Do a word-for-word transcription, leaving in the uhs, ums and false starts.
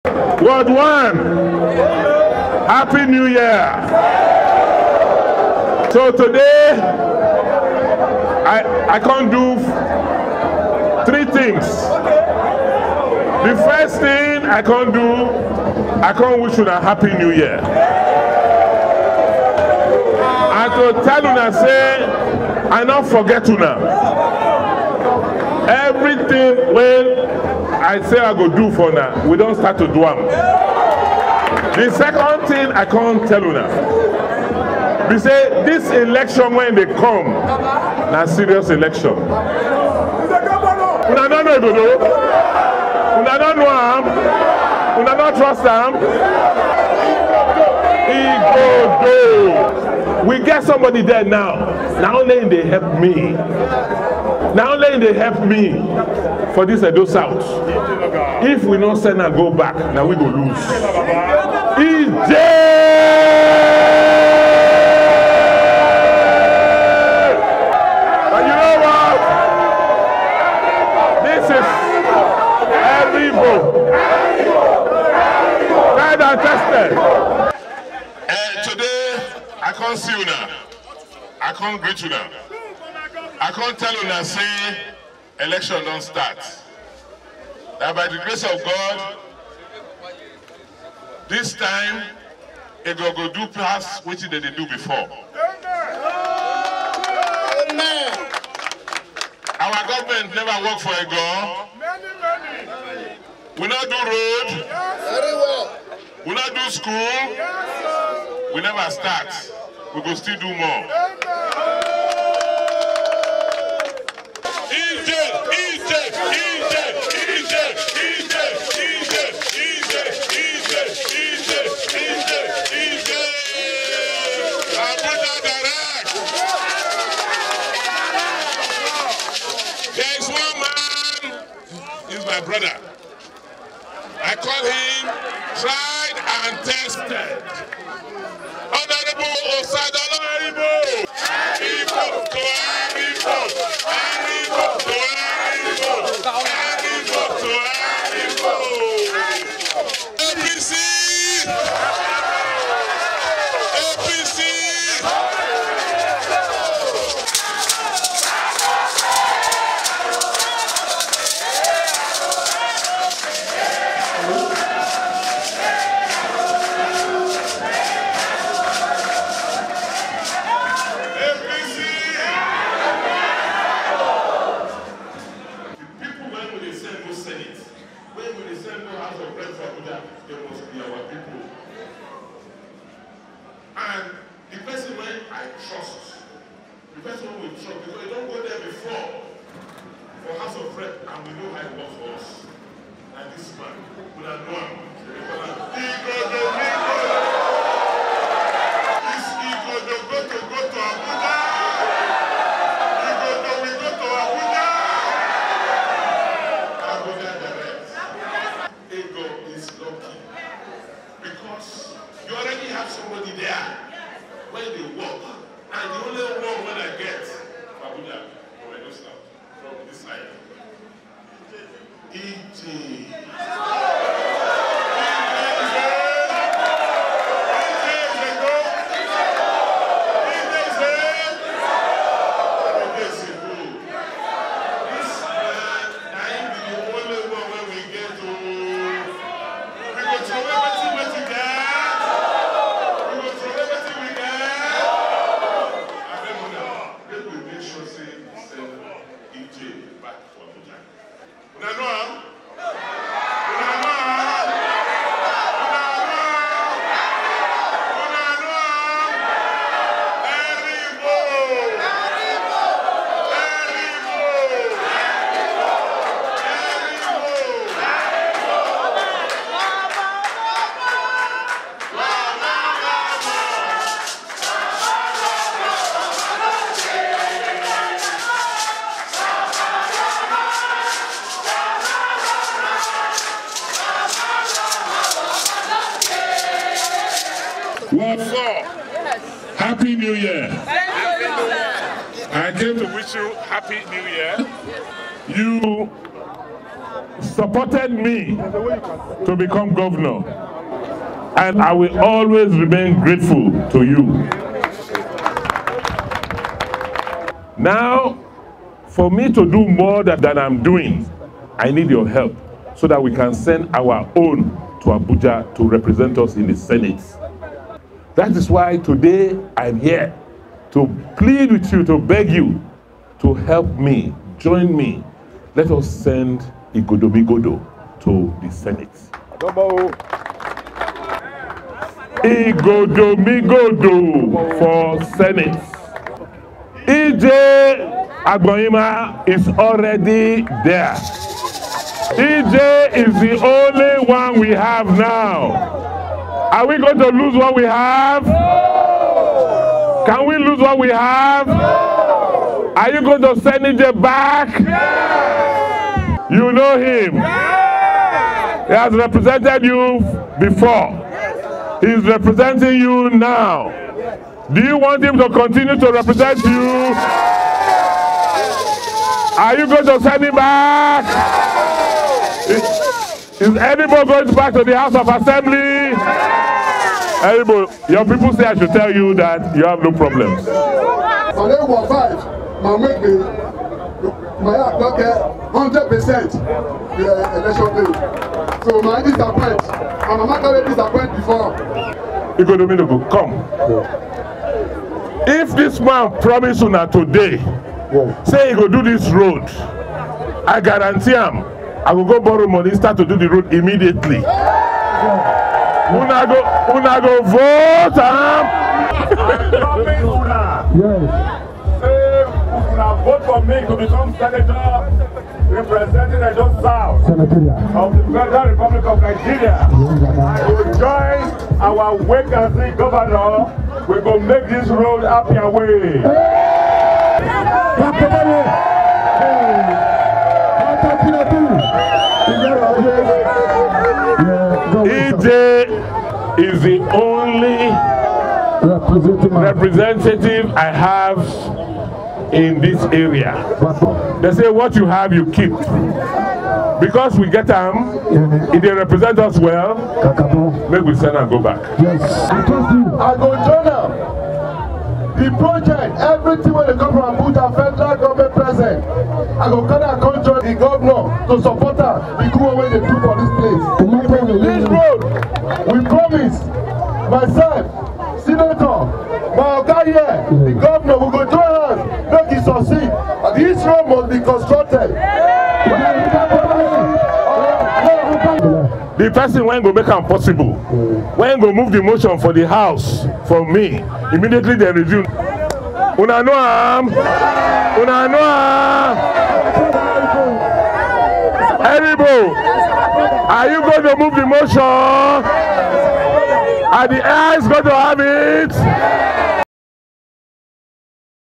Ward one, Happy New Year. So today, I, I can't do three things. The first thing I can't do, I can't wish you a Happy New Year. And to tell una say, I not forget una. Everything when I say I go do for now, we don't start to do am. The second thing I can't tell una be say this election when they come, na serious election. Una no know Igodo. Una no know am. Una no trust am. Igodo. We get somebody there now. Now only they help me. Now only they help me for this Edo South. If we no send and go back, now we go lose. E J! And you know what? This is Erivo. Tried and tested. Eh, today, I can't see you now. I can't greet you now. I can't tell you now, say, election don't start. That by the grace of God, this time, it go go do pass wetin dem dey do before. Amen. Our government never work for Igo. We no do road. Very well. We no do school. We never start. We go still do more. E J, E J, E J, E J, E J, E J, E J, E J, E J, E J, Abuja direct. There is one man, he's my brother. I call him tried and tested. Honorable Osadolo Aribo. Aribo to Aribo. Aribo to Aribo. Aribo to Aribo. A P C. A P C. A P C. The people wey we dey send go Senate, wey we dey send go House of Reps for Abuja, they must be our people. And the person wey I trust, the person wey we trust, because he don go there before for House of Rep, and we know how he work for us. Na this man, una know am. He go dey make us. This he go dey go to go to Abuja. He go dey we go to Abuja. Abuja direct. Igo is lucky because you already have somebody there wey dey work, and the only one wey I get, Abuja, for Edo South, from this side. E J. This man, na him be the only one wey we get o. We go throway wetin, wetin get. We go throway wetin we get. Abeg una, make we make sure say we send E J back to Abuja. Una know am? Una know am? Una know am? Una know am? Erivo! Erivo! Erivo! Ward four, Happy New Year. I came to wish you Happy New Year. You supported me to become governor, and I will always remain grateful to you. Now, for me to do more than, than I'm doing, I need your help so that we can send our own to Abuja to represent us in the Senate. That is why today I'm here to plead with you, to beg you to help me, join me. Let us send Igodomigodo to the Senate. Igodomigodo for Senate. E J Agbonima is already there. E J is the only one we have now. Are we going to lose what we have? Can we lose what we have? Are you going to send E J back? You know him. He has represented you before. He's representing you now. Do you want him to continue to represent you? Are you going to send him back? Is, is anybody going back to the House of Assembly? Anybody? Your people say I should tell you that you have no problems. Ọ̀rẹ́ wọ five, màá mú ìgbé, màá yà lọ́kẹ́ hundred percent election day. So màá disappoint, and màá kẹ́lẹ́ disappoint before. Igodominogo, come. If this man promise una today, say he go do this road, I guarantee am, I go go borrow money, start to do the road immediately. Una go, una go vote am. I promise una. Yes. Say, if una vote for me to become senator representing Edo South Senatorial. Of the Federal Republic of Nigeria, I will join our vacancy governor. We go make this road happy away. E J is the only representative I have in this area. They say what you have, you keep. Because we get am, if they represent us well, make we send and go back. Yes. I go join am. The project, everything wey dey come from Abuja, federal government present, I go carry am come join the governor to support am, the good one wey dey do for this place. This road, we promise, myself, senator, my oga here, the governor, we go join hands, make e succeed. This road must be constructed. The person wey go make am possible, wey go move the motion for the house for me, immediately they resume. Una know am? Una know am? Eribo, are you going to move the motion? Are the heirs going to have it?